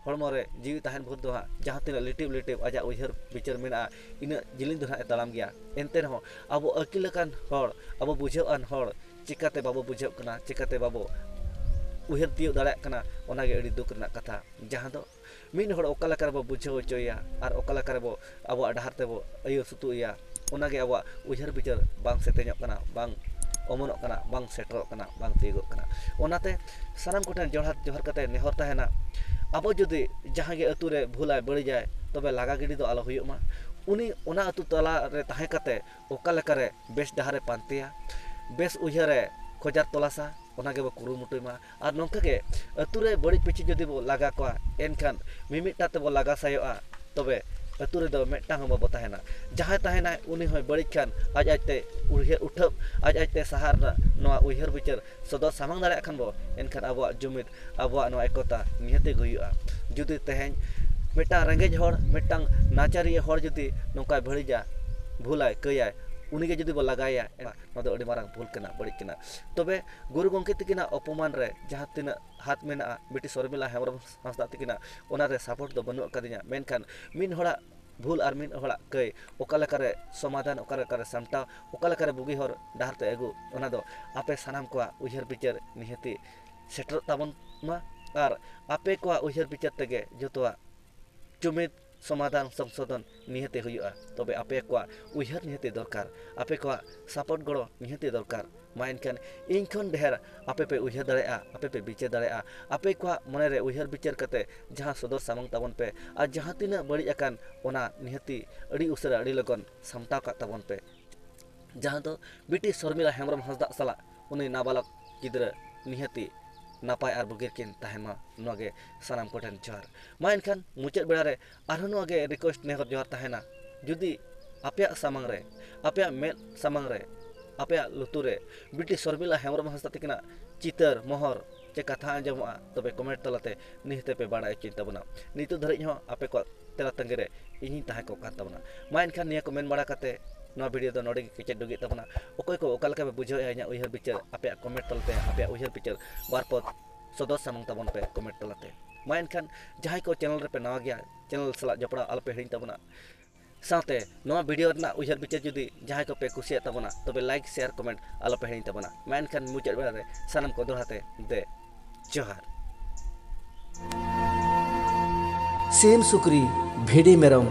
ᱦᱚᱲᱢᱚ ᱨᱮ ᱡᱤᱣᱤ ᱛᱟᱦᱮᱱ ᱵᱷᱳᱨ ᱫᱚ ᱦᱟᱸᱜ ᱡᱟᱦᱟᱸ ᱛᱤᱱᱟᱹᱜ ᱞᱤᱴᱤᱵ ᱞᱤᱴᱤᱵ ᱟᱡᱟᱜ ᱩᱭᱦᱟᱹᱨ ᱵᱤᱪᱟᱹᱨ ᱢᱮᱱᱟᱜᱼᱟ, ᱤᱱᱟᱹᱜ ᱡᱤᱞᱤᱧ ᱫᱚ ᱦᱟᱸᱜ ᱮ ᱛᱟᱲᱟᱢ ᱜᱮᱭᱟ᱾ ᱮᱱᱛᱮ ᱨᱮᱦᱚᱸ ᱟᱵᱚ ᱟᱹᱠᱤᱞ ᱟᱠᱟᱱ ᱦᱚᱲ, ᱟᱵᱚ ᱵᱩᱡᱷᱟᱹᱣ ᱟᱱ ᱦᱚᱲ ᱪᱤᱠᱟᱹᱛᱮ ᱵᱟᱵᱚ ᱵᱩᱡᱷᱟᱹᱣ ᱠᱟᱱᱟ, ᱪᱤᱠᱟᱹᱛᱮ ᱵᱟᱵᱚ ᱩᱭᱦᱟᱹᱨ ᱛᱤᱭᱳᱜ ᱫᱟᱲᱮᱭᱟᱜ ᱠᱟᱱᱟ? ᱚᱱᱟᱜᱮ ᱟᱹᱰᱤ ᱫᱩᱠ ᱨᱮᱱᱟᱜ ᱠᱟᱛᱷᱟ, ᱡᱟᱦᱟᱸ ᱫᱚ ᱢᱤᱫ ᱦᱚᱲ ᱚᱠᱟ ᱞᱮᱠᱟ ᱨᱮᱵᱚ ᱵᱩᱡᱷᱟᱹᱣ ᱦᱚᱪᱚᱭᱮᱭᱟ ᱟᱨ ᱚᱠᱟ ᱞᱮᱠᱟ ᱨᱮᱵᱚ ᱟᱵᱚᱣᱟᱜ ᱰᱟᱦᱟᱨ ᱛᱮᱵᱚ ᱟᱹᱭᱩᱨ ᱥᱩᱛᱩᱜ ᱮᱭᱟ, ᱚᱱᱟᱜᱮ ᱟᱵᱚᱣᱟᱜ ᱩᱭᱦᱟᱹᱨ ᱵᱤᱪᱟᱹᱨ ᱵᱟᱝ ᱥᱮᱛᱮᱧᱚᱜ ᱠᱟᱱᱟ, ᱵᱟᱝ ᱚᱢᱚᱱᱚᱜ ᱠᱟᱱᱟ, ᱵᱟᱝ ᱥᱮᱴᱮᱨᱚᱜ ᱠᱟᱱᱟ, ᱵᱟᱝ ᱛᱤᱭᱳᱜᱚᱜ ᱠᱟᱱᱟ᱾ ᱚᱱᱟᱛᱮ ᱥᱟᱱᱟᱢ ᱠᱚᱴᱷᱮᱱ ᱡᱚᱦᱟᱨ, ᱡᱚᱦᱟᱨ ᱠᱟᱛᱮ ᱱᱮᱦᱚᱨ ᱛᱟᱦᱮᱱᱟ, ᱟᱵᱚ ᱡᱩᱫᱤ ᱡᱟᱦᱟᱸᱭ ᱜᱮ ᱟᱹᱛᱩ ᱨᱮ ᱵᱷᱩᱞᱟᱭ, ᱵᱟᱹᱲᱤᱡᱟᱭ, ᱛᱚᱵᱮ ᱞᱟᱜᱟ ᱜᱤᱰᱤ ᱫᱚ ᱟᱞᱚ ᱦᱩᱭᱩᱜ ᱢᱟ᱾ ᱩᱱᱤ ᱚᱱᱟ ᱟᱹᱛᱩ ᱛᱟᱞᱟ ᱨᱮ ᱛᱟᱦᱮᱸ ᱠᱟᱛᱮ ᱚᱠᱟ ᱞᱮᱠᱟᱨᱮ ᱵᱮᱥ ᱰᱟᱦᱟᱨᱮ ᱯᱟᱱᱛᱮᱭᱟ, ᱵᱮᱥ ᱩᱭᱦᱟᱹᱨᱮ ᱠᱷᱚᱡᱟᱨ ᱛᱚᱞᱟᱥᱟ, ᱚᱱᱟ ᱜᱮᱵᱚ ᱠᱩᱨᱩᱢᱩᱴᱩᱭ ᱢᱟ᱾ ᱟᱨ ᱱᱚᱝᱠᱟ ᱜᱮ ᱟᱹᱛᱩ ᱨᱮ ᱵᱟᱹᱲᱤᱡ ᱯᱤᱪᱷᱤ ᱡᱩᱫᱤ ᱵᱚ ᱞᱟᱜᱟ ᱠᱚᱣᱟ, ᱮᱱᱠᱷᱟᱱ ᱢᱤᱢᱤᱫᱴᱟᱝ ᱛᱮᱵᱚ ᱞᱟᱜᱟ ᱥᱟᱭᱚᱜᱼᱟ, ᱛᱚᱵᱮ ᱟᱹᱛᱩ ᱨᱮᱫᱚ ᱢᱤᱫᱴᱟᱝ ᱦᱚᱸ ᱵᱟᱵᱚ ᱛᱟᱦᱮᱱᱟ᱾ ᱡᱟᱦᱟᱸᱭ ᱛᱟᱦᱮᱱᱟᱭ, ᱩᱱᱤ ᱦᱚᱸᱭ ᱵᱟᱹᱲᱤᱡ ᱠᱷᱟᱱ ᱟᱡ ᱟᱡᱛᱮ ᱩᱭᱦᱟᱹᱨ ᱩᱴᱷᱟᱹᱵ, ᱟᱡ ᱟᱡᱛᱮ ᱥᱟᱦᱟᱨ ᱨᱮᱱᱟᱜ ᱱᱚᱣᱟ ᱩᱭᱦᱟᱹᱨ ᱵᱤᱪᱟᱹᱨ ᱥᱚᱫᱚᱨ ᱥᱟᱢᱟᱝ ᱫᱟᱲᱮᱭᱟᱜ ᱠᱷᱟᱱ ᱵᱚ, ᱮᱱᱠᱷᱟᱱ ᱟᱵᱚᱣᱟᱜ ᱡᱩᱢᱤᱫ, ᱟᱵᱚᱣᱟᱜ ᱱᱚᱣᱟ ᱮᱠᱚᱛᱟ ᱱᱤᱦᱟᱹᱛ ᱜᱮ ᱦᱩᱭᱩᱜᱼᱟ᱾ ᱡᱩᱫᱤ ᱛᱮᱦᱮᱧ ᱢᱤᱫᱴᱟᱝ ᱨᱮᱸᱜᱮᱡ ᱦᱚᱲ, ᱢᱤᱫᱴᱟᱝ ᱱᱟᱪᱟᱨᱤᱭᱟᱹ ᱦᱚᱲ ᱡᱩᱫᱤ ᱱᱚᱝᱠᱟᱭ ᱵᱷᱟᱹᱲᱤᱡᱟ, ᱵᱷᱩᱞᱟᱭ, ᱠᱟᱹᱭᱟᱭ, ᱩᱱᱤᱜᱮ ᱡᱩᱫᱤ ᱵᱚ ᱞᱟᱜᱟᱭᱟ, ᱱᱚᱣᱟ ᱫᱚ ᱟᱹᱰᱤ ᱢᱟᱨᱟᱝ ᱵᱷᱩᱞ ᱠᱟᱱᱟ, ᱵᱟᱹᱲᱤᱡ ᱠᱟᱱᱟ᱾ ᱛᱚᱵᱮ ᱜᱩᱨᱩ ᱜᱚᱢᱠᱮ ᱛᱟᱹᱠᱤᱱᱟᱜ ᱚᱯᱚᱢᱟᱱ ᱨᱮ ᱡᱟᱦᱟᱸ ᱛᱤᱱᱟᱹᱜ ᱦᱟᱛ ᱢᱮᱱᱟᱜᱼᱟ ᱵᱤᱴᱤ ᱥᱚᱨᱢᱤᱞᱟ ᱦᱮᱢᱵᱨᱚᱢ ᱦᱟᱸᱥᱫᱟ ᱛᱟᱹᱠᱤᱱᱟᱜ, ᱚᱱᱟᱨᱮ ᱥᱟᱯᱳᱨᱴ ᱫᱚ ᱵᱟᱹᱱᱩᱜ ᱟᱠᱟᱫᱤᱧᱟ, ᱢᱮᱱᱠᱷᱟᱱ ᱢᱤᱫ ᱦᱚᱲᱟᱜ ᱵᱷᱩᱞ ᱟᱨ ᱢᱤᱫ ᱦᱚᱲᱟᱜ ᱠᱟᱹᱭ ᱚᱠᱟ ᱞᱮᱠᱟᱨᱮ ᱥᱚᱢᱟᱫᱷᱟᱱ, ᱚᱠᱟ ᱞᱮᱠᱟᱨᱮ ᱥᱟᱢᱴᱟᱣ, ᱚᱠᱟ ᱞᱮᱠᱟᱨᱮ ᱵᱩᱜᱤ ᱦᱚᱨ ᱰᱟᱦᱟᱨ ᱛᱮ ᱟᱹᱜᱩ, ᱚᱱᱟ ᱫᱚ ᱟᱯᱮ ᱥᱟᱱᱟᱢ ᱠᱚᱣᱟᱜ ᱩᱭᱦᱟᱹᱨ ᱵᱤᱪᱟᱹᱨ ᱱᱤᱦᱟᱹᱛᱤ ᱥᱮᱴᱮᱨᱚᱜ ᱛᱟᱵᱚᱱ ᱢᱟ᱾ ᱟᱨ ᱟᱯᱮ ᱠᱚᱣᱟᱜ ᱩᱭᱦᱟᱹᱨ ᱵᱤᱪᱟᱹᱨ ᱛᱮᱜᱮ ᱡᱚᱛᱚᱣᱟᱜ ᱡᱩᱢᱤᱫ ᱥᱚᱢᱟᱫᱷᱟᱱ ᱥᱚᱝᱥᱳᱫᱷᱚᱱ ᱱᱤᱦᱟᱹᱛᱤ ᱦᱩᱭᱩᱜᱼᱟ᱾ ᱛᱚᱵᱮ ᱟᱯᱮ ᱠᱚᱣᱟᱜ ᱩᱭᱦᱟᱹᱨ ᱱᱤᱦᱟᱹᱛᱤ ᱫᱚᱨᱠᱟᱨ, ᱟᱯᱮ ᱠᱚᱣᱟᱜ ᱥᱟᱯᱳᱨᱴ ᱜᱚᱲᱚ ᱱᱤᱦᱟᱹᱛᱤ ᱫᱚᱨᱠᱟᱨ᱾ ᱢᱟ ᱮᱱᱠᱷᱟᱱ ᱤᱧ ᱠᱷᱚᱱ ᱰᱷᱮᱨ ᱟᱯᱮ ᱯᱮ ᱩᱭᱦᱟᱹᱨ ᱫᱟᱲᱮᱭᱟᱜᱼᱟ, ᱟᱯᱮ ᱯᱮ ᱵᱤᱪᱟᱹᱨ ᱫᱟᱲᱮᱭᱟᱜᱼᱟ᱾ ᱟᱯᱮ ᱠᱚᱣᱟᱜ ᱢᱚᱱᱮᱨᱮ ᱩᱭᱦᱟᱹᱨ ᱵᱤᱪᱟᱹᱨ ᱠᱟᱛᱮ ᱡᱟᱦᱟᱸ ᱥᱚᱫᱚᱨ ᱥᱟᱢᱟᱝ ᱛᱟᱵᱚᱱ ᱯᱮ, ᱟᱨ ᱡᱟᱦᱟᱸ ᱛᱤᱱᱟᱹᱜ ᱵᱟᱹᱲᱤᱡ ᱟᱠᱟᱱ, ᱚᱱᱟ ᱱᱤᱦᱟᱹᱛᱤ ᱟᱹᱰᱤ ᱩᱥᱟᱹᱨᱟ ᱟᱹᱰᱤ ᱞᱚᱜᱚᱱ ᱥᱟᱢᱴᱟᱣ ᱠᱟᱜ ᱛᱟᱵᱚᱱ ᱯᱮ᱾ ᱡᱟᱦᱟᱸ ᱫᱚ ᱵᱤᱴᱤ ᱥᱚᱨᱢᱤᱞᱟ ᱦᱮᱢᱵᱨᱚᱢ ᱦᱟᱸᱥᱫᱟᱜ ᱥᱟᱞᱟᱜ ᱩᱱᱤ ᱱᱟᱵᱟᱞᱚᱠ ᱜᱤᱫᱽᱨᱟᱹ ᱱᱤᱦᱟᱹᱛᱤ ᱱᱟᱯᱟᱭ ᱟᱨ ᱵᱩᱜᱤ ᱨᱮᱠᱤᱱ ᱛᱟᱦᱮᱱ ᱢᱟ, ᱱᱚᱣᱟ ᱜᱮ ᱥᱟᱱᱟᱢ ᱠᱚᱴᱷᱮᱱ ᱡᱚᱦᱟᱨ᱾ ᱢᱟ ᱮᱱᱠᱷᱟᱱ ᱢᱩᱪᱟᱹᱫ ᱵᱮᱲᱟ ᱨᱮ ᱟᱨᱦᱚᱸ ᱱᱚᱣᱟ ᱜᱮ ᱨᱤᱠᱩᱭᱮᱥᱴ, ᱱᱮᱦᱚᱨ ᱡᱚᱦᱟᱨ ᱛᱟᱦᱮᱱᱟ, ᱡᱩᱫᱤ ᱟᱯᱮᱭᱟᱜ ᱥᱟᱢᱟᱝ ᱨᱮ, ᱟᱯᱮᱭᱟᱜ ᱢᱮᱫ ᱥᱟᱢᱟᱝ ᱨᱮ, ᱟᱯᱮᱭᱟᱜ ᱞᱩᱛᱩᱨ ᱨᱮ ᱵᱤᱴᱤ ᱥᱚᱨᱢᱤᱞᱟ ᱦᱮᱢᱵᱨᱚᱢ ᱦᱟᱸᱥᱫᱟ ᱛᱟᱹᱠᱤᱱᱟᱜ ᱪᱤᱛᱟᱹᱨ, ᱢᱚᱦᱚᱨ ᱪᱮ ᱠᱟᱛᱷᱟ ᱟᱸᱡᱚᱢᱚᱜᱼᱟ, ᱛᱚᱵᱮ ᱠᱚᱢᱮᱱᱴ ᱛᱟᱞᱟᱛᱮ ᱱᱤᱦᱟᱹᱛ ᱯᱮ ᱵᱟᱲᱟᱭ ᱦᱚᱪᱚᱧ ᱛᱟᱵᱚᱱᱟ᱾ ᱱᱤᱛᱚᱜ ᱫᱷᱟᱹᱨᱤᱡ ᱦᱚᱸ ᱟᱯᱮ ᱠᱚᱣᱟᱜ ᱛᱮᱞᱟ ᱛᱟᱺᱜᱤ ᱨᱮ ᱤᱧᱤᱧ ᱛᱟᱦᱮᱸ ᱠᱚᱜ ᱠᱟᱱ ᱛᱟᱵᱚᱱᱟ᱾ ᱢᱟ ᱮᱱᱠᱷᱟᱱ ᱱᱤᱭᱟᱹ ᱠᱚ ᱢᱮᱱ ᱵᱟᱲᱟ ᱠᱟᱛᱮ ᱱᱚᱣᱟ ᱵᱷᱤᱰᱤᱭᱳ ᱫᱚ ᱱᱚᱰᱮ ᱜᱮ ᱠᱮᱪᱮᱫ ᱰᱩᱜᱤᱜ ᱛᱟᱵᱚᱱᱟ᱾ ᱚᱠᱚᱭ ᱠᱚ ᱚᱠᱟ ᱞᱮᱠᱟ ᱯᱮ ᱵᱩᱡᱷᱟᱹᱣᱮᱫᱼᱟ ᱤᱧᱟᱹᱜ ᱩᱭᱦᱟᱹᱨ ᱵᱤᱪᱟᱹᱨ, ᱟᱯᱮᱭᱟᱜ ᱠᱚᱢᱮᱱᱴ ᱛᱟᱞᱟᱛᱮ ᱟᱯᱮᱭᱟᱜ ᱩᱭᱦᱟᱹᱨ ᱵᱤᱪᱟᱹᱨ ᱵᱟᱨ ᱯᱚᱫ ᱥᱚᱫᱚᱨ ᱥᱟᱢᱟᱝ ᱛᱟᱵᱚᱱ ᱯᱮ ᱠᱚᱢᱮᱱᱴ ᱛᱟᱞᱟᱛᱮ᱾ ᱢᱟ ᱮᱱᱠᱷᱟᱱ ᱡᱟᱦᱟᱸᱭ ᱠᱚ ᱪᱮᱱᱮᱞ ᱨᱮᱯᱮ ᱱᱟᱣᱟ ᱜᱮᱭᱟ, ᱪᱮᱱᱮᱞ ᱥᱟᱞᱟᱜ ᱡᱚᱯᱲᱟᱣ ᱟᱞᱚᱯᱮ ᱦᱤᱲᱤᱧ ᱛᱟᱵᱚᱱᱟ᱾ ᱥᱟᱶᱛᱮ ᱱᱚᱣᱟ ᱵᱷᱤᱰᱤᱭᱳ ᱨᱮᱱᱟᱜ ᱩᱭᱦᱟᱹᱨ ᱵᱤᱪᱟᱹᱨ ᱡᱩᱫᱤ ᱡᱟᱦᱟᱸᱭ ᱠᱚᱯᱮ ᱠᱩᱥᱤᱭᱟᱜ ᱛᱟᱵᱚᱱᱟ, ᱛᱚᱵᱮ ᱞᱟᱭᱤᱠ, ᱥᱮᱭᱟᱨ, ᱠᱚᱢᱮᱱᱴ ᱟᱞᱚᱯᱮ ᱦᱤᱲᱤᱧ ᱛᱟᱵᱚᱱᱟ᱾ ᱢᱟ ᱮᱱᱠᱷᱟᱱ ᱢᱩᱪᱟᱹᱫ ᱵᱮᱲᱟ ᱨᱮ ᱥᱟᱱᱟᱢ ᱠᱚ ᱫᱚᱦᱲᱟ ᱛᱮ ᱫᱮ ᱡᱚᱦᱟᱨ᱾ ᱥᱤᱢ ᱥᱩᱠᱨᱤ, ᱵᱷᱤᱰᱤ ᱢᱮᱨᱚᱢ,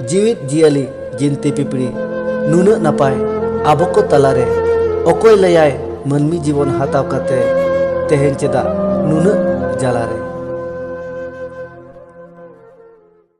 ᱡᱤᱣᱤᱫ ᱡᱤᱭᱟᱹᱞᱤ, ᱡᱤᱱᱛᱤ ᱯᱤᱯᱤᱲᱤ, ᱱᱩᱱᱟᱹᱜ ᱱᱟᱯᱟᱭ ᱟᱵᱚ ᱠᱚ ᱛᱟᱞᱟᱨᱮ ᱚᱠᱚᱭ ᱞᱟᱹᱭᱟᱭ ᱢᱟᱹᱱᱢᱤ ᱡᱤᱵᱚᱱ ᱦᱟᱛᱟᱣ ᱠᱟᱛᱮ ᱛᱮᱦᱮᱧ ᱪᱮᱫᱟᱜ ᱱᱩᱱᱟᱹᱜ ᱡᱟᱞᱟᱨᱮ?